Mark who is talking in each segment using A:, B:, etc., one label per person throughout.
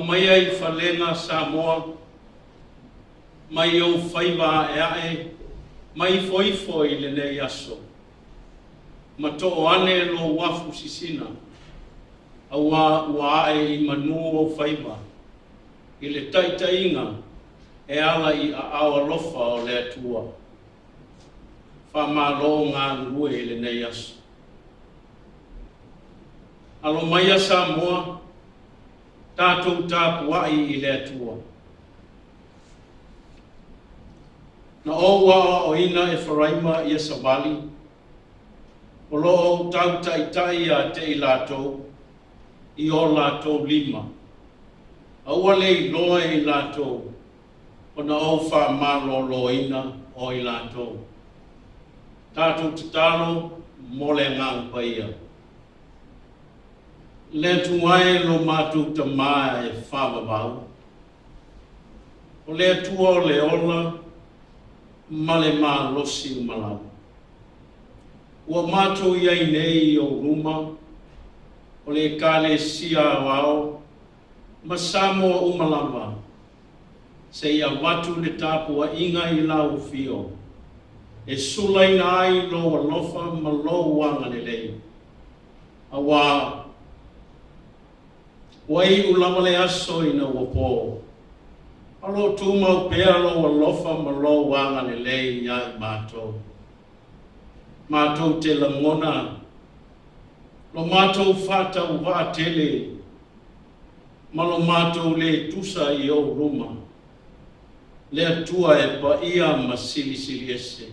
A: Alo maia i falega Samoa, mai ou faiva aeae ma ifoifo i lenei aso, ma too ane lou afu sisina, auā ua ae i manu ou faiva i le taitaiga e ala i aao alofa o le Atua. Faamalo galulue i lenei aso. Alo maia Samoa, tatou tapuai i le Atua. Na ou aoaoina Eferaima ia savali, o lo o ou tau taitai ia te i latou i o latou lima, a ua le iloa e i latou ona ou faamaloloina o i latou. Tatou tatalo mo le Agaga Paia. Le Atua e lo matou Tamā e faavavau, o le Atua o le ola ma le malosi uma lava. Ua matou i ai nei i ou luma, o le Ekalesia Aoao ma Samoa uma lava, se i avatu le tapuaiga i lau afio, e sulaina ai lou alofa ma lou agalelei. Auā ua iu lava le aso ina ua po, a o lo o tumau pea lou alofa ma lou agalelei ia i matou. Matou te lagona lo matou faatauvaa tele ma lo matou le tusa i ou luma, le Atua e paia ma silisili ese.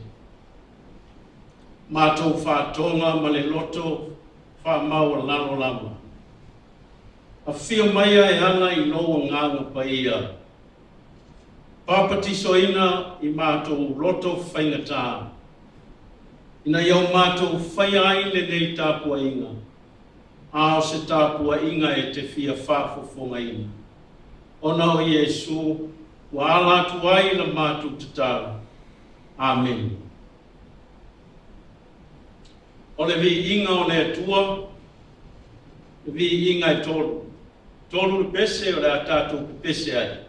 A: Matou faatoga ma le loto faamaualalo lava. Afio maia e ala i lou Agaga Paia, papatisoina i matou loto faigata, ina ia o matou faia ai lenei tapuaiga, a o se tapuaiga e te fia faafofogaina. Ona o Iesu ua ala atu ai la matou tatalo. Amene. O le viiga o le Atua, le viiga e tolu. Tolu le pese o le a tatou pepese ai.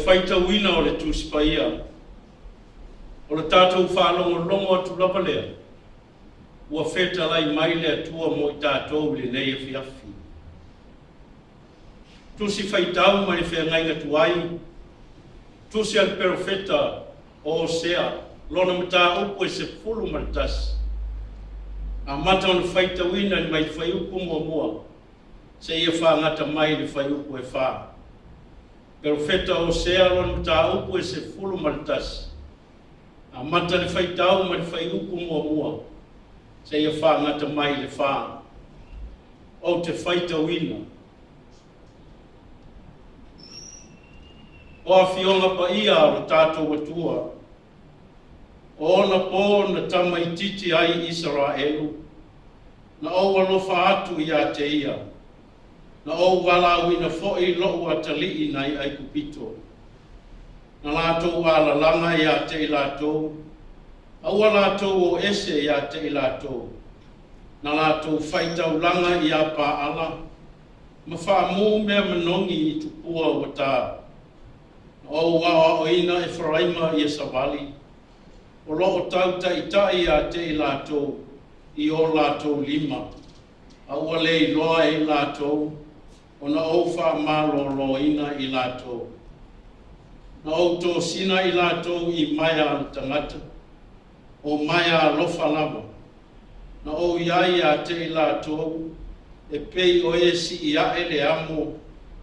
A: faitauina o le Tusi Paia, o le tatou faalogologo atu lava lea, ua fetalai mai le Atua mo i tatou i lenei afiafi. Tusi Faitau mai le Feagaiga Tuai, Tusi a le Perofeta o Osea, lona mataupu e 11, amata ona faitauina mai le fuaiupu 1 seia fagata mai i le fuaiupu e 4. Perofeta o Osea, lona mataupu e 11, amata le faitau mai le fuaiupu 1 seia fagata mai i le 4. Ou te faitauina. O Afioga Paia a lo tatou Atua, o ona po na tamaitiiti ai Isaraelu, na ou alofa atu ia te ia, na ou valaauina foi lou atalii nai Aikupito. Na latou alalaga ia te i latou, a ua latou o ese ia te i latou. Na latou faitaulaga ia Paala, ma faamu mea manogi i tupua ua ta. Na ou aoaoina Eferaima ia savali, o lo o tau taitai ia te i latou i o latou lima, a ua le iloa e i latou ona ou faamaloloina i latou. Na ou tosina i latou i maea a le tagata, o maea alofa lava. Na ou iai ia te i latou, e pei o e sii ae le amo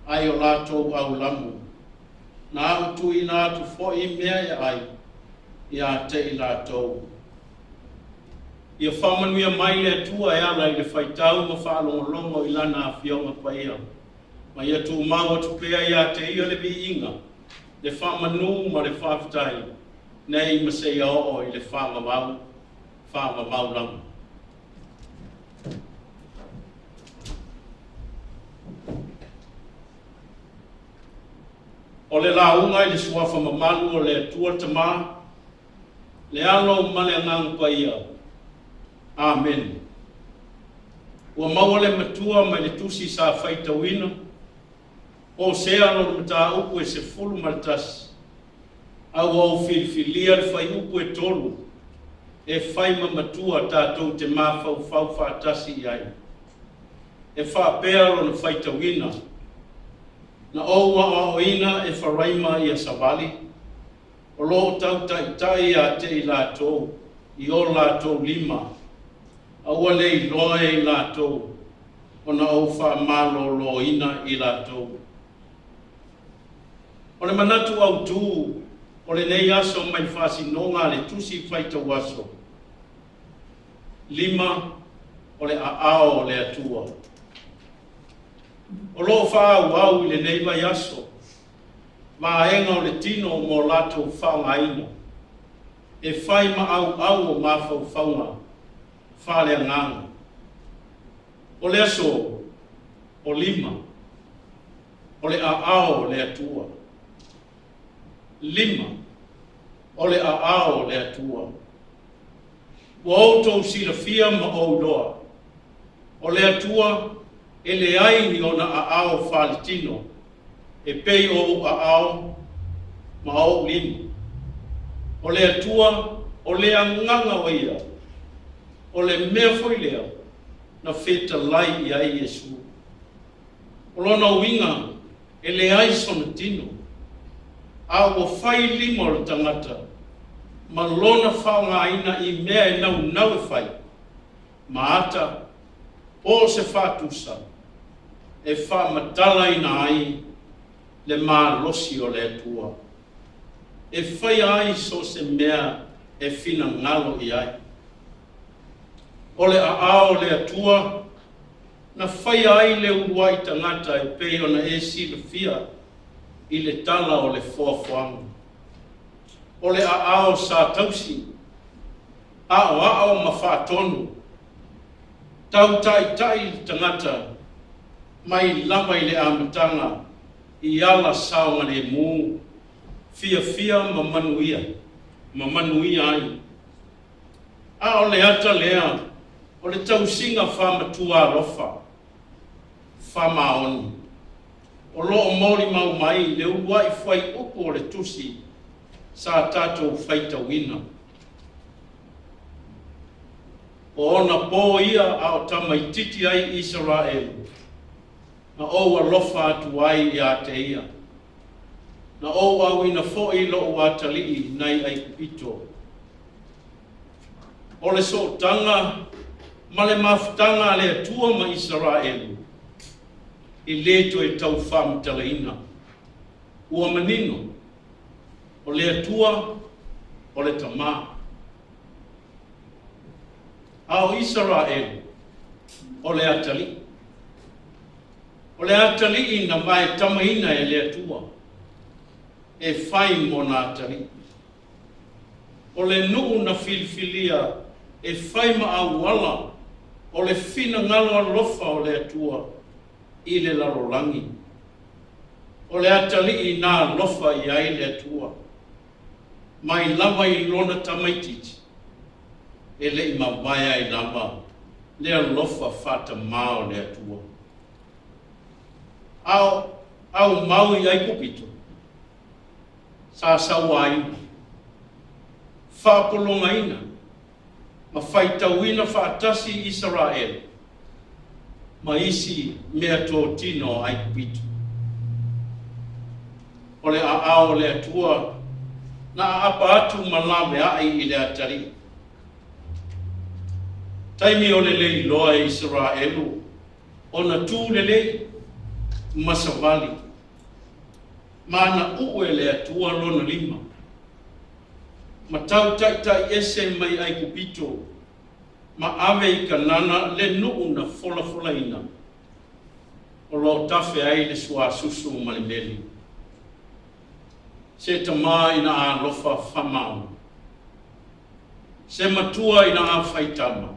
A: ai o latou aulamu. Na au tuuina atu foi mea e ai ia te i latou. Ia faamanuia mai le Atua e ala i le faitau ma faalogologo i Lana Afioga Paia. Ma ia tumau atu pea ia te Ia le viiga, le faamanu ma le faafetai, nei ma seia oo i le faavavau, faavavau lava. O le lauga i le suafa mamalu o le Atua Tama, le Alo ma le Agaga Paia. Amene. Ua maua le matua mai le tusi sa faitauina, Osea lona mataupu e 11, a ua ou filifilia le fuaiupu e 3 e fai ma matua tatou te mafaufau faatasi i ai. E faapea lona faitauina, na ou aoaoina Eferaima ia savali, o lo o tau taitai ia te i latou i o latou lima, a ua le iloa e i latou ona ou faamaloloina i latou. O le manatu autu o lenei aso mai faasinoga a le tusi faitau aso, 5 o le aao o le Atua. O lo o faaauau i lenei vaiaso, vaega o le tino mo latou faaaogaina, e fai ma auau o mafaufauga faaleagaga. O le aso o 5, o le aao o le Atua. 5, o le aao o le Atua. Ua outou silafia ma ou iloa, o le Atua e leai ni ona aao faaletino, e pei o ou aao ma ou lima. O le Atua, o le agaga o ia, o le mea foi lea na fetalai i ai Iesu. O lona uiga e leai sona tino, a ua fai lima o le tagata ma lona faaaogaina i mea e naunau e fai, ma ata po o se faatusa e faamatalaina ai le malosi o le Atua, e faia ai so o se mea e finagalo i ai. O le aao o le Atua na faia ai le uluai tagata e pei ona e silafia i le tala o le foafoaga. O le aao sa tausi, aoao ma faatonu, tautaitai le tagata mai lava i le amataga i ala saogalemu, fiafia ma manuia ai. A o le ata lea o le tausiga faamatua alofa, faamaoni. O lo o molimau mai le uluai fuaiupu o le tusi sa tatou faitauina. O ona po ia a o tamaititi ai Isaraelu, na ou alofa atu ai ia te ia. Na ou auina foi lou atalii nai Aikupito. O le sootaga ma le mafutaga a le Atua ma Isaraelu e le toe tau faamatalaina. Ua manino, o le Atua o le Tama. A o Isaraelu o le atalii. O le atalii na vaetamaina e le Atua e fai mona atalii. O le nuu na filifilia e fai ma auala o le finagalo alofa o le Atua i le lalolagi. O le atalii na alofa i ai le Atua, mai lava i lona tamaititi, e le i mavae ai lava le alofa faatamā o le Atua. A o aumau i Aikupito, sa sauaina, faapologaina, ma faitauina faatasi Isaraelu ma isi meatotino a Aikupito. O le aao o le Atua na aapa atu ma laveai i le atalii. Taimi o le le iloa e Isaraelu ona tu lelei ma savali, ma na uu e le Atua lona lima, ma tau taitai ese mai Aikupito ma ave i Kanana le nuu na folafolaina, o lo o tafe ai le suasusu ma le meli. Se tama ina alofa faamaoni, se matua ina afaitama,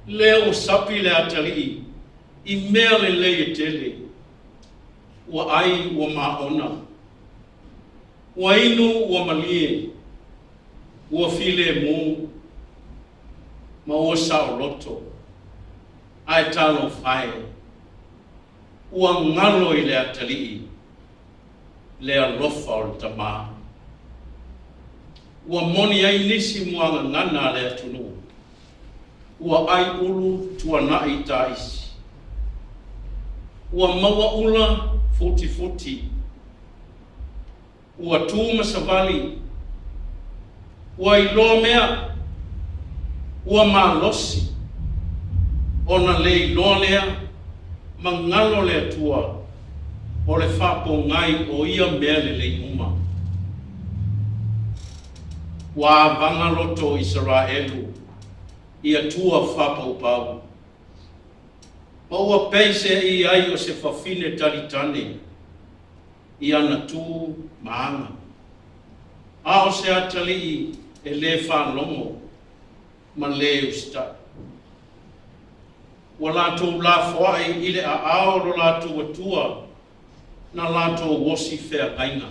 A: lea ua sapi le atalii i mea lelei e tele, ua ai ua maona, ua inu ua malie, ua filemu ma ua saoloto, ae talofa e, ua galo i le atalii le alofa o le tamā. Ua moni ai nisi muagagana a le atunuu, ua ai ulu tuanai taisi. Ua maua ula futifuti, ua tu ma savali, ua iloa mea, ua malosi, ona le iloa lea ma galo le Atua o le faapogai o ia mea lelei uma. Ua avaga loto o Isaraelu i atua faapaupau, ma ua peiseai ai o se fafine talitane i ana tu ma aga, a o se atalii e le faalogo ma le usitai. Ua latou lafoai i le aao o lo latou Atua na latou osi feagaiga,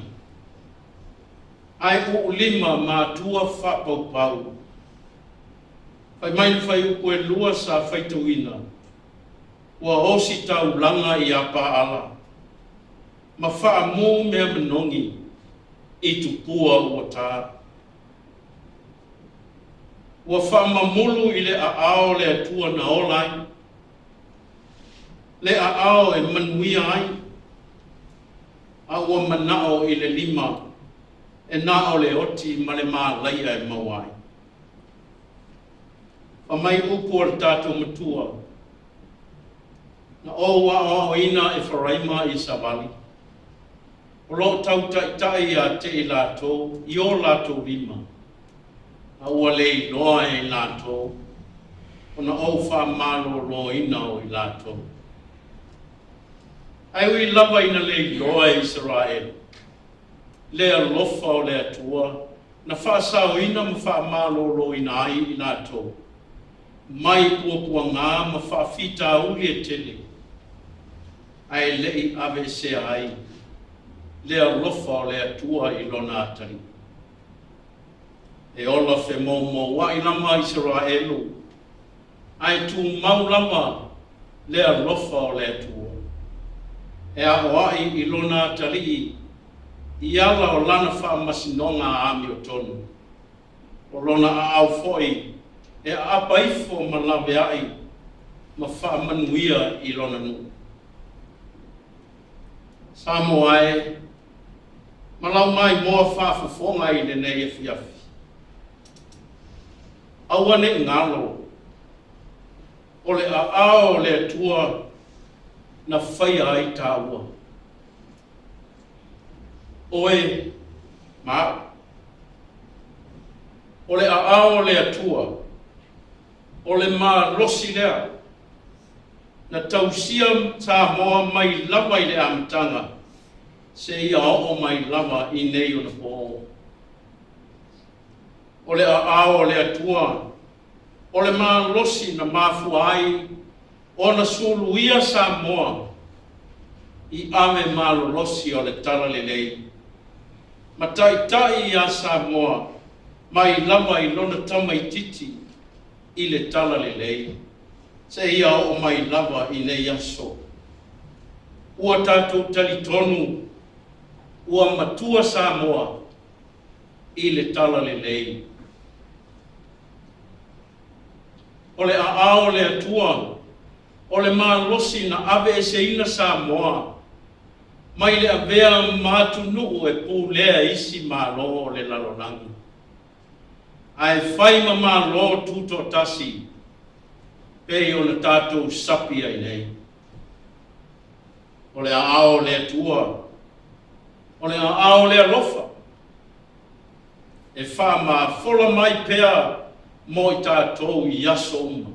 A: ae uulima ma atua faapaupau. Fai mai le fuaiupu 2 sa faitauina, ua osi taulaga ia Paala, ma faamu mea manogi i tupua ua ta. Ua faamamulu i le aao o le Atua na ola ai, le aao e manuia ai, a ua manao i le lima e na o le oti ma le malaia e maua ai. Fai mai upu o le tatou matua, na ou aoaoina Eferaima i savali, o lo o tautaitai ia te i latou i o latou lima, a ua le iloa e i latou, ona ou faamaloloina o i latou. Ae ui lava ina le iloa e Isaraelu le alofa o le Atua na faasaoina ma faamaloloina ai i latou, mai puapuaga ma faafitauli e tele, ae le i aveesea ai le alofa o le Atua i lona atalii. E ola femoumouai lava Isaraelu, ae tumau lava le alofa o le Atua. E aoai i lona atalii i ala o lana faamasinoga amiotonu. O lona aao foi e aapa ifo ma laveai ma faamanuia i lona nuu. Samoa e, ma lau maimoa faafofoga i lenei afiafi. Aua ne i galo, o le aao o le Atua na faia ai tāua. Oe ma a'u. O le aao o le Atua, o le malosi lea na tausia Samoa mai lava i le amataga seia oo mai lava i nei ona po. O le aao o le Atua, o le malosi na mafua ai ona suluia Samoa i ave malolosi o le talalelei, ma taitai ia Samoa mai lava i lona tamaitiiti i le talalelei, seia oo mai lava i nei aso. Ua tatou talitonu ua matua Samoa i le talalelei. O le aao o le Atua, o le malosi na aveeseina Samoa mai le avea ma atunuu e pulea e isi malo o le lalolagi, ae fai ma Malo tutoatasi pei ona tatou sapi ai nei. O le aao o le Atua, o le aao o le alofa, e faamafola mai pea mo i tatou i aso uma.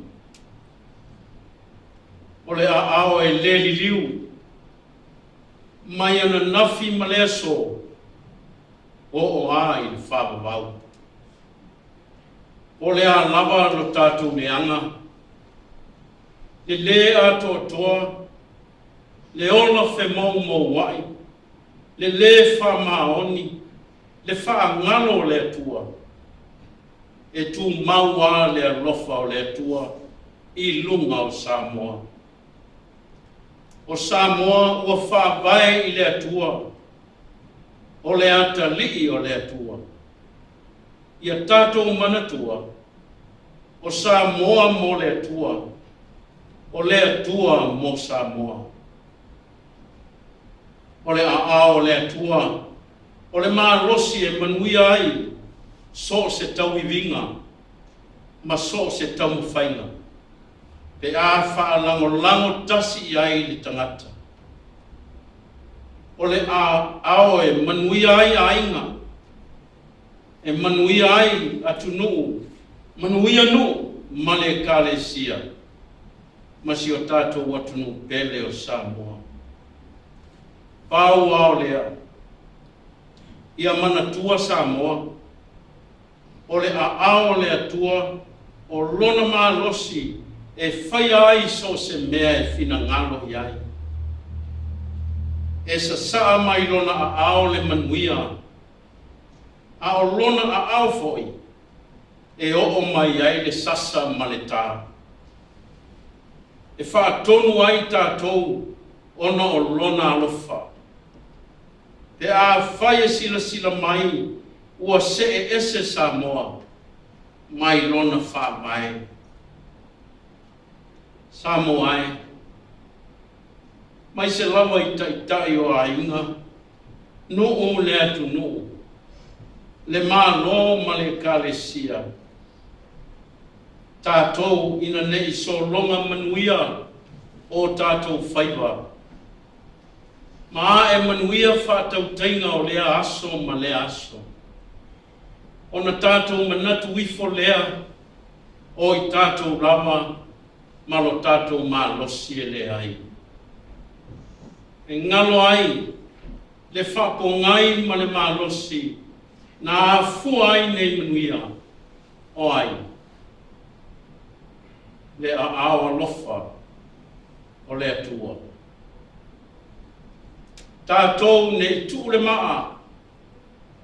A: O le aao e le liliu, mai ananafi ma le aso, oo lava i le faavavau. O le a lava lo tatou leaga, le lē atoatoa, le ola femoumouai, le lē faamaoni, le faagalo o le Atua, e tumau lava le alofa o le Atua i luga o Samoa. O Samoa ua faavae i le Atua, o le atalii o le Atua. Ia tatou manatua, o Samoa mo le Atua, o le Atua mo Samoa. O le aao o le Atua, o le malosi e manuia ai so o se tauiviga ma so o se taumafaiga, pe a faalagolago tasi i ai le tagata. O le aao e manuia ai aiga, e manuia ai atunuu, manuia nuu ma le ekalesia, ma si o tatou atunuu pele o Samoa. Pau lava o lea, ia manatua Samoa, o le aao o le Atua o lona malosi e faia ai so o se mea e finagalo i ai. E sasaa mai lona aao le manuia, a o lona aao foi e oo mai ai le sasa ma le ta. E faatonu ai tatou ona o lona alofa. Pe afai e silasila mai ua see ese Samoa mai lona faavae. Samoa e, aemaise lava i taitai o aiga, nuu le atunuu, le Malo ma le ekalesia, tatou ina ne i sologa manuia o tatou faiva, ma ae manuia faatautaiga o lea aso ma lea aso. Ona tatou manatu ifo lea o i tatou lava ma lo tatou malosi e leai. E galo ai le faapogai ma le malosi na afua ai nei manuia, o ai? Le aao alofa o le Atua. Tatou ne i tuu le maa,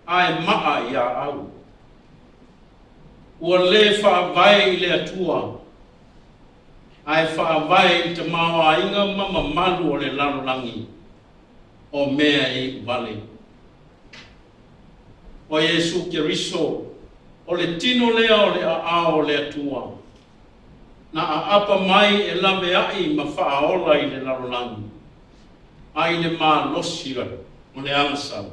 A: ae maa ia au. Ua le faavae i le Atua, ae faavae i tamaoaiga ma mamalu o le lalolagi. o mea e iu vale. O Iesu Keriso, o le tino lea o le aao o le Atua, na aapa mai e laveai ma faaola i le lalolagi, ai le malosi o le agasala.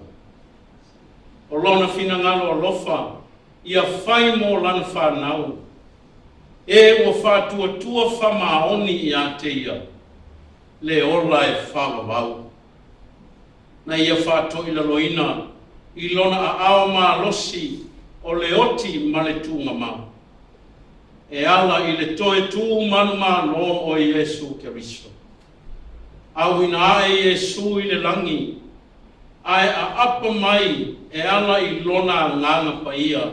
A: O lona finagalo alofa, ia fai mo lana whanau, e ua faatuatua faamaoni ia te ia, le ola e faavavau. Na ia faatoilaloina i lona aao malosi o le oti ma le tugamau, e ala i le toe tu manumalo o Iesu Keriso. Auina ae Iesu i le lagi, ae aapa mai e ala i lona agaga paia,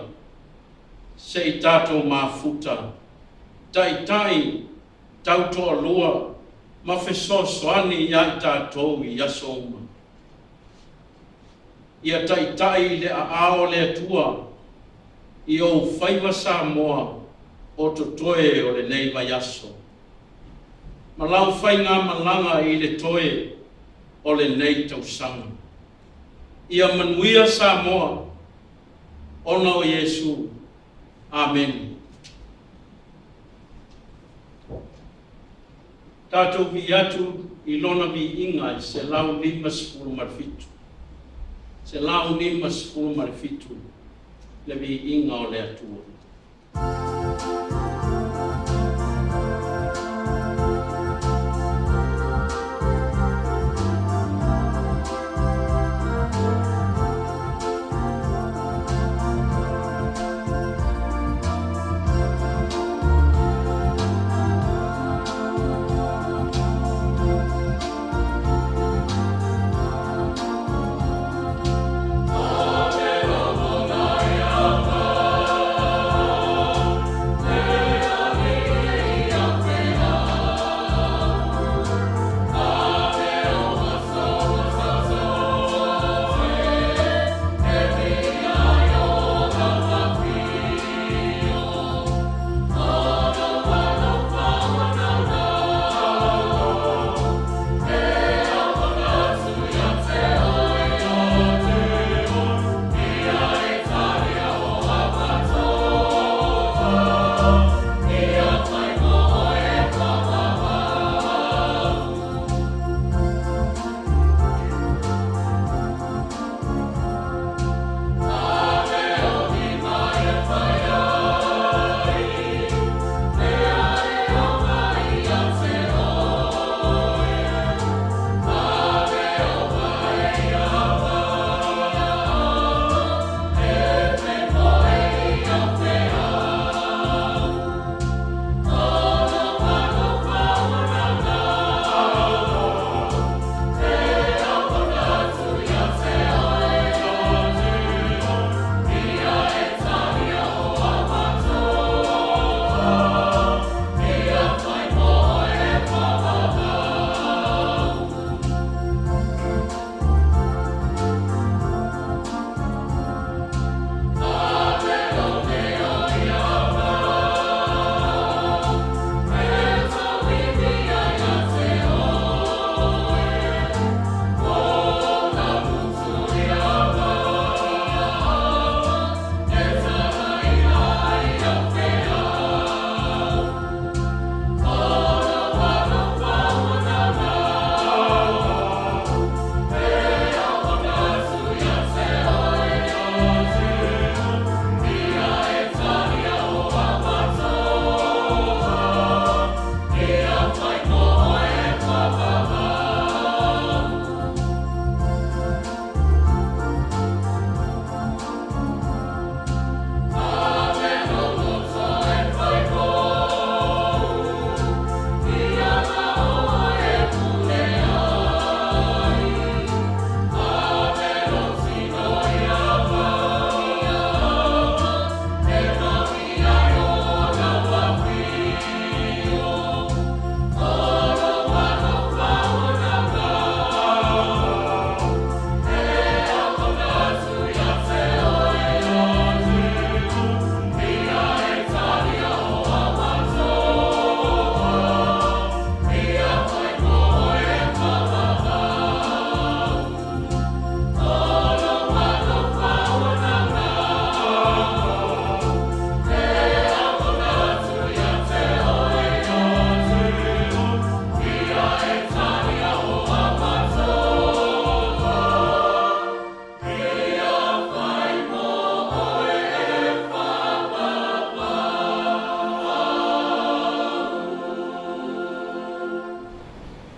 A: seia tatou mafuta, taitai tautoalua ma fesoasoani ia i tatou i aso uma. Ia taitai i le aao o le Atua i ou faiva Samoa o totoe o lenei vaiaso. Ma lau faigamalaga i le toe o lenei tausaga. Ia manuia Samoa, ona o Iesu. Amene. Tatou vivii atu i lona viiga e 157. 157 le viiga o le Atua.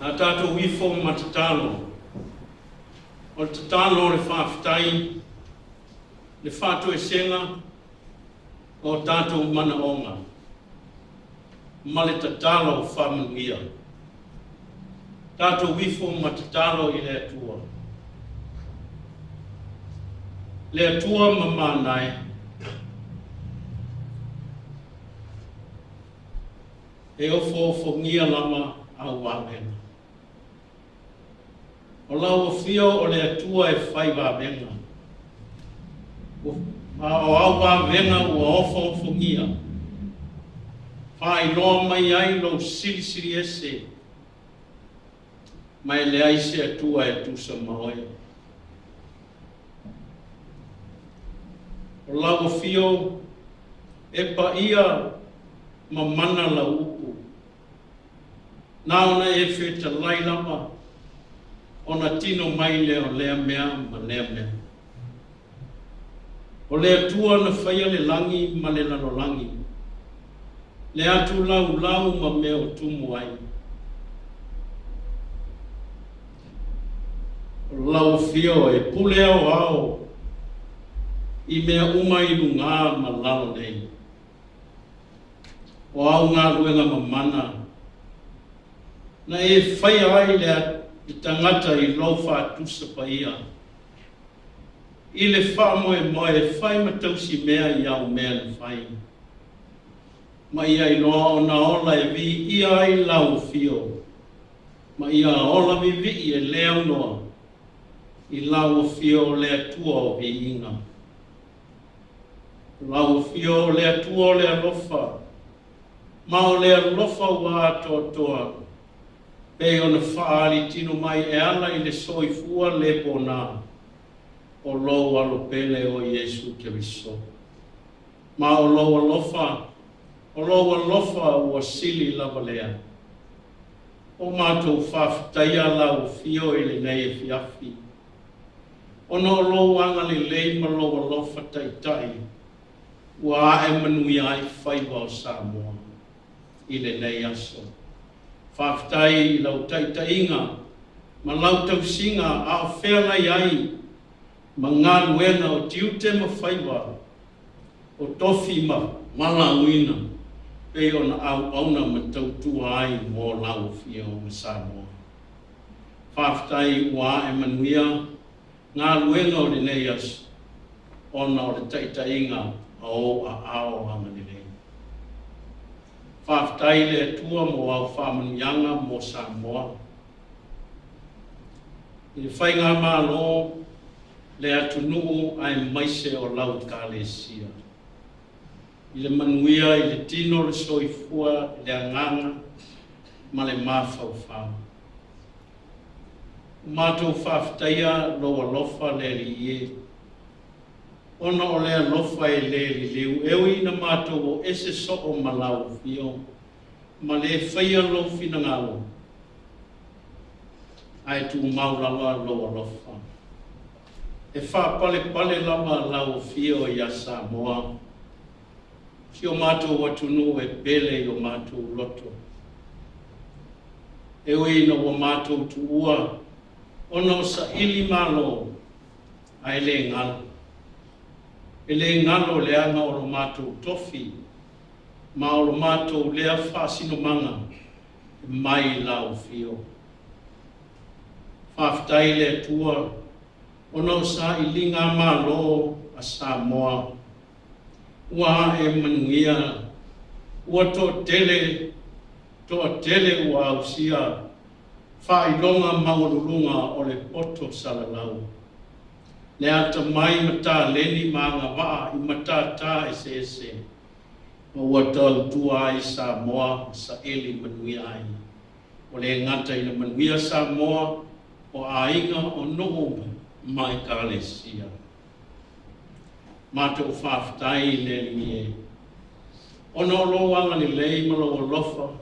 A: A tatou ifo ma tatalo, o le tatalo o le faafetai, le faatoesega o tatou manaoga, ma le tatalo faamanuia. Tatou ifo ma tatalo i le Atua. Le Atua mamana e, e ofoofogia lava au vavega. O lau afio o le Atua e fai vavega. A o au vavega ua ofoofogia. Faailoa mai ai lou silisili ese, ma e leai se Atua e tusa ma oe. O lau afio e paia ma mana lau upu. Na ona e fetalai lava, ona tino mai lea o lea mea ma lea mea. O le Atua na faia le lagi ma le lalolagi, le atu laulau ma mea o tumu ai. O lau afio e pule aoao i mea uma i luga ma lalo nei. O au galuega mamana, na e faia ai le tagata i lou faatusa paia, i le faamoemoe e fai ma tausi mea i au mea na fai. Ma ia iloa ona ola e viia ai lau afio, ma ia ola vivii e le aunoa i lau afio o le Atua o viiga. O lau afio o le Atua o le alofa, ma o le alofa ua atoatoa, pei ona faaali tino mai e ala i le soifua le pona o lou alo pele o Iesu Keriso. Ma o lou alofa, o lou alofa ua sili lava lea. O matou faafetaia lau afio i lenei afiafi, ona o lou agalelei ma lou alofa taitai, ua ae manuia ai faiva o Samoa i lenei aso. Faafetai i lau taitaiga ma lau tausiga a o feagai ai ma galuega o tiute ma faiva o tofi ma valaauina pei ona auauna ma tautua ai mo lau afioga Samoa. Faafetai ua ae manuia galuega o lenei aso ona o le taitaiga a ou aao agalelei. Faafetai le Atua mo au faamanuiaga mo Samoa. I le faigamalo, le atunuu aemaise o lau Ekalesia. I le manuia i le tino, le soifua, le agaga ma le mafaufau. Ua matou faafetaia lou alofa le Alii e, ona o le alofa e le liliu, e ui ina matou o ese soo ma lau afio, ma le faia lou finagalo, ae tumau lava lou alofa. E faapalepale lava lau afio iā Samoa, si o matou atunuu e pele i o matou loto. E ui ina ua matou tuua ona o saili malo, ae le galo. E le galo leaga o lo matou tofi, ma o lo matou lea faasinomaga e mai lau afio. Faafetai le Atua ona o sailiga malo a Samoa, ua ae manuia, ua toatele, toatele ua ausia faailoga maualuluga o le poto salalau. Le atamai ma taleni ma agavaa i matata eseese, ma ua tautua ai Samoa ma saili manuia ai. O le gata ina manuia Samoa o aiga o nuu ma Ekalesia. Matou faafetai i le Alii e, ona o lou agalelei ma lou alofa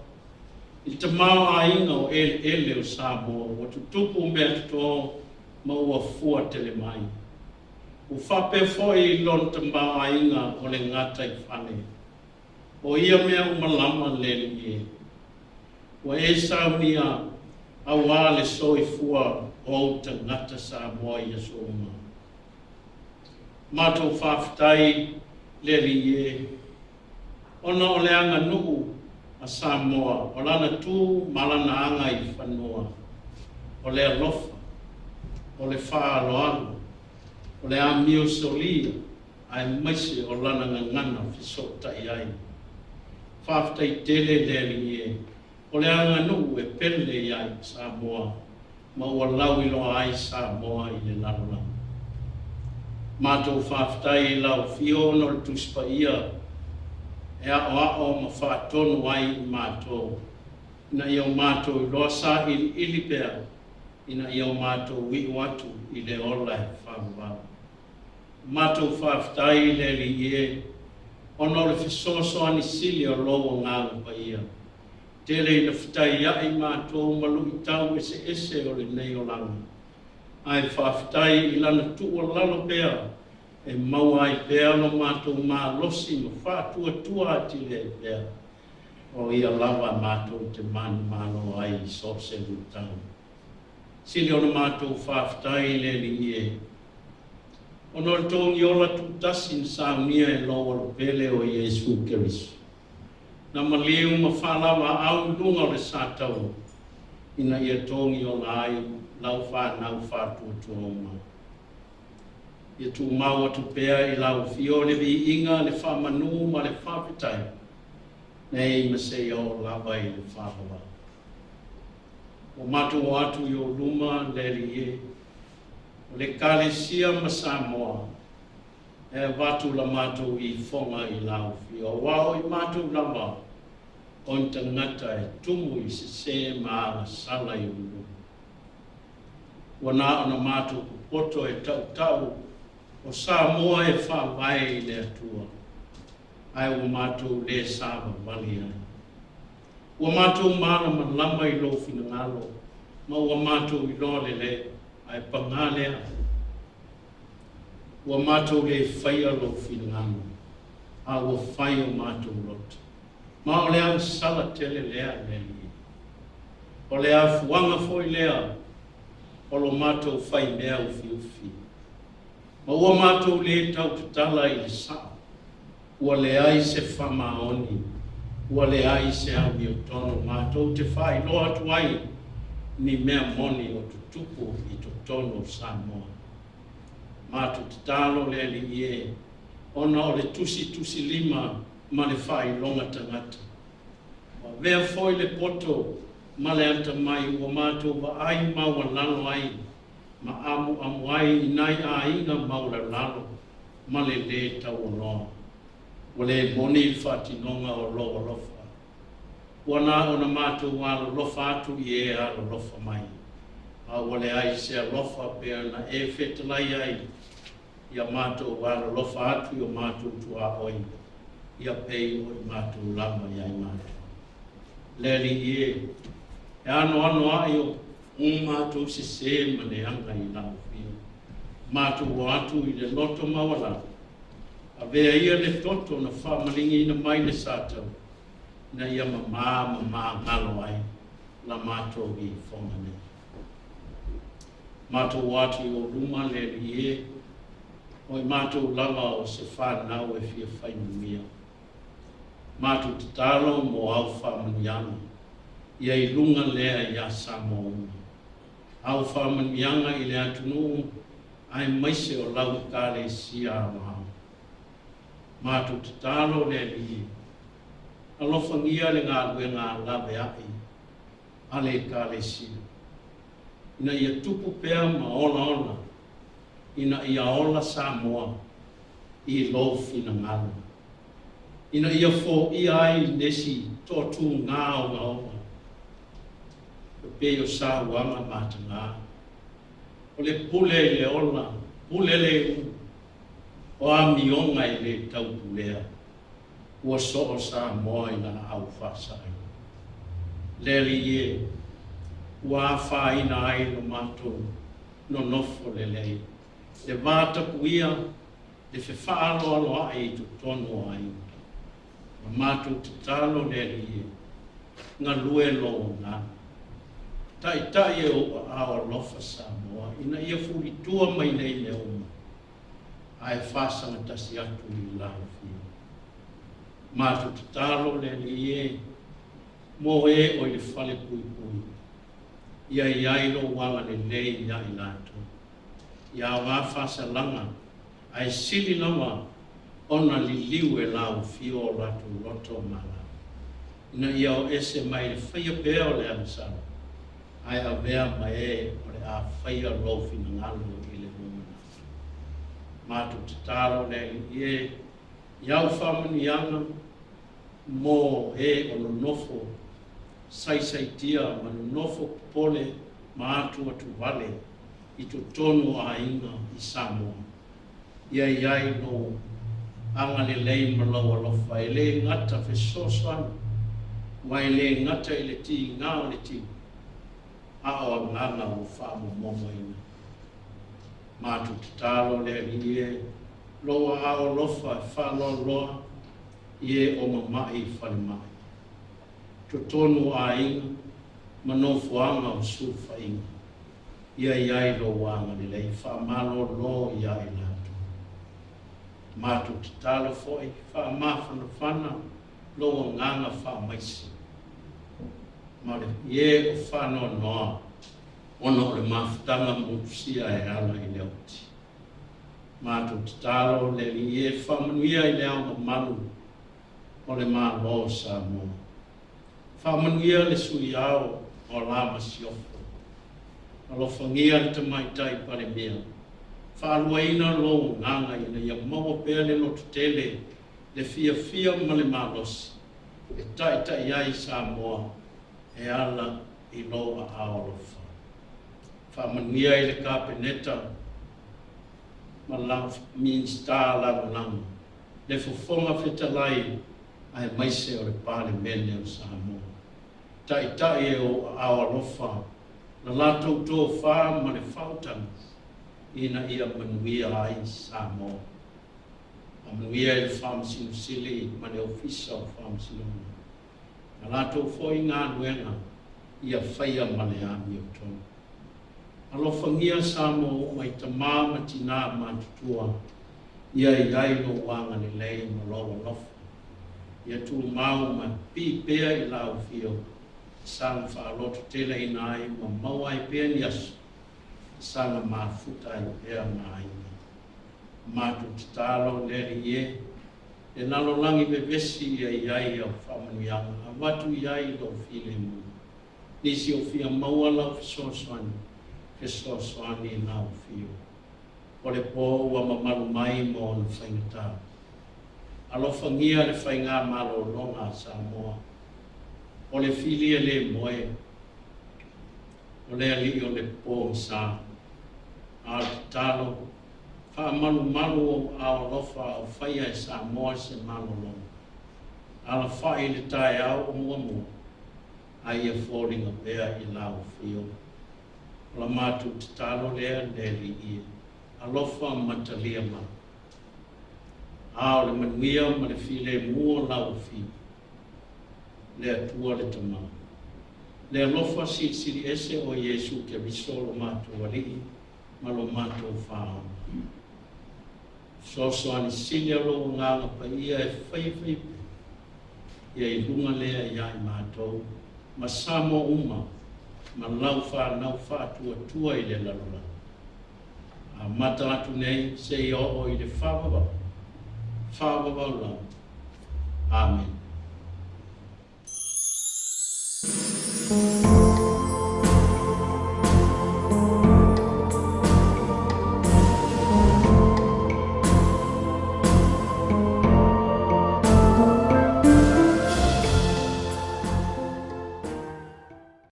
A: i le tamaoaiga o eleele o Samoa ua tutupu mea toto ma ua fua tele mai. Ua faapea foi i lona tamaoaiga o le gataifale. O ia mea uma lava le Alii e, ua e saunia. Auā le soifua o ou tagata Samoa i aso uma. Matou faafetai le Alii e, ona o le aganuu a Samoa, o lana tu ma lana aga i fanua, o le alofa, o le faaaloalo, o le amio solia, aemaise o lana gagana fesootai ai. Faafetai tele le Alii e, o le aganuu e pele ia Samoa, ma ua lauiloa ai Samoa i le lalolagi. Matou faafetai i lau Afio ona o le Tusi Paia e aoao ma faatonu ai i matou, ina ia o matou iloa sailiili pea, ina ia o matou iu atu i le ola e faavavau. Matou faafetai i le Alii e, ona o le fesoasoani sili o lou Agaga Paia, tele ina fetaiai matou ma luitau eseese o lenei olaga, ae faafetai i lana tuualalo pea e maua ai pea lo matou malosi ma faatuatua atili ai pea, o ia lava matou te manumalo ai i so o se luitau. Sili ona matou faafetai i le Alii e, ona o le togiola tutasi na saunia e lou Alopele o Iesu Keriso, na maliu ma faalavaau i luga o le sataua, ina ia togiola ai lau fanau faatuatua uma. Ia tumau atu pea i lau Afio le viiga, le faamanu ma le faafetai, nei ma seia oo lava i le faavavau. Ua matou o atu i ou luma le Alii e, o le Ekalesia ma Samoa, e avatu la matou ifoga i lau Afio, auā o i matou lava o ni tagata e tumu i sesē ma agasala i ou luma. Ua na ona matou popoto e tautau o Samoa e faavae i le Atua, ae ua matou lē savavali ai. Ua matou malamalama i lou finagalo ma ua matou iloa lelei, ae pagā lea, ua matou lē faia lou finagalo, a ua fai o matou loto. Ma o le agasala tele lea le Alii. O le afuaga foi lea o lo matou faimea ufiufi. Ma ua matou lē tautatala i le sao, ua leai se faamaoni, ua leai se amiotonu matou te faailoa atu ai ni mea moni o tutupu i totonu o Samoa. Matou tatalo le Alii e, ona o le tusitusilima ma le faailoga tagata. Ua avea foi le poto ma le atamai ua matou vaai maualalo ai ma amuamu ai i nai aiga maualalalo ma le lē taualoa. Ua lē moni le faatinoga o lou alofa. Ua na ona matou alolofa atu i e alolofa mai, a ua leai se alofa pei ona e fetalai ai ia matou alolofa atu i o matou tuaoi, ia pei o i matou lava ia i matou. Le Alii e, e anoanoai o matou sesē ma leaga i lau Afio. Matou o atu i le loto maualalo, avea ia le toto na faamaligiina mai le sataua, ina ia mamā ma magalo ai la matou ifoga nei. Matou o atu i ou luma le Alii e, o i matou lava o se fanau e fia fai manuia. Matou tatalo mo au faamanuiaga, ia i luga lea iā Samoa uma. Au faamanuiaga i le atunuu aemaise o lau Ekalesia aoao. Matou tatalo le Alii e, alofagia le galuega a laveai a le Ekalesia, ina ia tupu pea ma olaola, ina ia ola Samoa i lou finagalo, ina ia foia ai nisi toatugā ogaoga, e pei o sauaga matagā, o le pule i le ola, pule le iu, o amioga e lē taupulea, ua soo Samoa i laau faasaina. Le Alii e, ua afaina ai lo matou nonofo lelei, le vatapuia, le fefaaloaloai i totonu o aiga. Ma matou tatalo le Alii e, galue lou Agaga. Taitai e ou aao alofa Samoa ina ia fulitua mai nei mea uma, ae faasagatasi atu i lau Afio. Matou tatalo le Alii e, mo e o i le fale puipui, ia i ai lou agalelei ia i latou. Ia aoga faasalaga, ae sili lava ona liliu e lau Afio o latou loto ma latou, ina ia o ese mai le faia pea o le agasala, ae avea ma e o le a faia lou finagalo i le lumanai. Matou tatalo le Alii e, i au faamanuiaga mo e o nonofo saisaitia ma nonofo popole ma atuatuvale i totonu o aiga i Samoa. Ia i ai lou agalelei ma lou alofa e le gata fesoasoani, aua e le gata i le tiga o le tino, a o agaga ua faamomomoina. Matou tatalo le Alii e, lou aao alofa e faaloaloa i e o mama'i i falemai, totonu o aiga ma nofoaga o sulufaiga. Ia i ai lou agalelei faamalolo ia i latou. Matou tatalo foi faamafanafana lou agaga faamaise ma le i e o faanoanoa ona o le mafutaga motusia e ala i le oti. Matou tatalo le Alii e faamanuia i le ao mamalu o le Malo o Samoa. Faamanuia le Sui Ao o la Masiofo. Alofagia le Tamaitai Palemia. Faaluaina lou agaga ina ia maua pea le lototele, le fiafia ma le malosi e taitai ai Samoa e ala i lou aao alofa. Faamanuia i le Kapeneta ma la Minisita Lagolago, le Fofoga Fetalai aemaise o le Palemene o Samoa. Taitai e ou aao alofa la latou tofa ma le faautaga ina ia manuia ai Samoa. Faamanuia i le Faamasino Sili ma le Ofisa o Faamasinoga ma latou foi galuega ia faia ma le amiotonu. Alofagia Samoa uma i tama ma tinā matutua, ia i ai lou agalelei ma lou alofa. Ia tumau ma pipii pea i lau afio, e saga faalototeleina ai ma maua ai pea ni aso, e saga mafuta ai pea ma aiga. Matou tatalo le Alii e, le lalolagi vevesi ia i ai au faamanuiaga, avatu i ai lou filemu. Nisi o fia maua lau fesoasoani, fesoasoani i lau afio. O le po ua mamalu mai ma ona faigata. Alofagia le faiga malologa a Samoa. O le fili e le moe, o le alii o le pogisa. A o le tatalo, faamalumalu ou aao alofa a o faia e Samoa se malologa. Alafai i le taeao o muamua, a ia foliga pea i lau afio. O la matou tatalo lea le Alii e, alofa ma talia mai. A o le manuia ma le filemu o lau afio, le Atua le Tama, le alofa silisili ese o Iesu Keriso lo matou Alii ma lo matou Faaola. Fesoasoani sili a lou Agaga Paia e faia faia pea ia i luga lea iā i matou ma Samoa uma ma lau fanau faatuatua i le lalolagi. Amata atu nei seia oo i le faavavau, faavavau lava. Amene.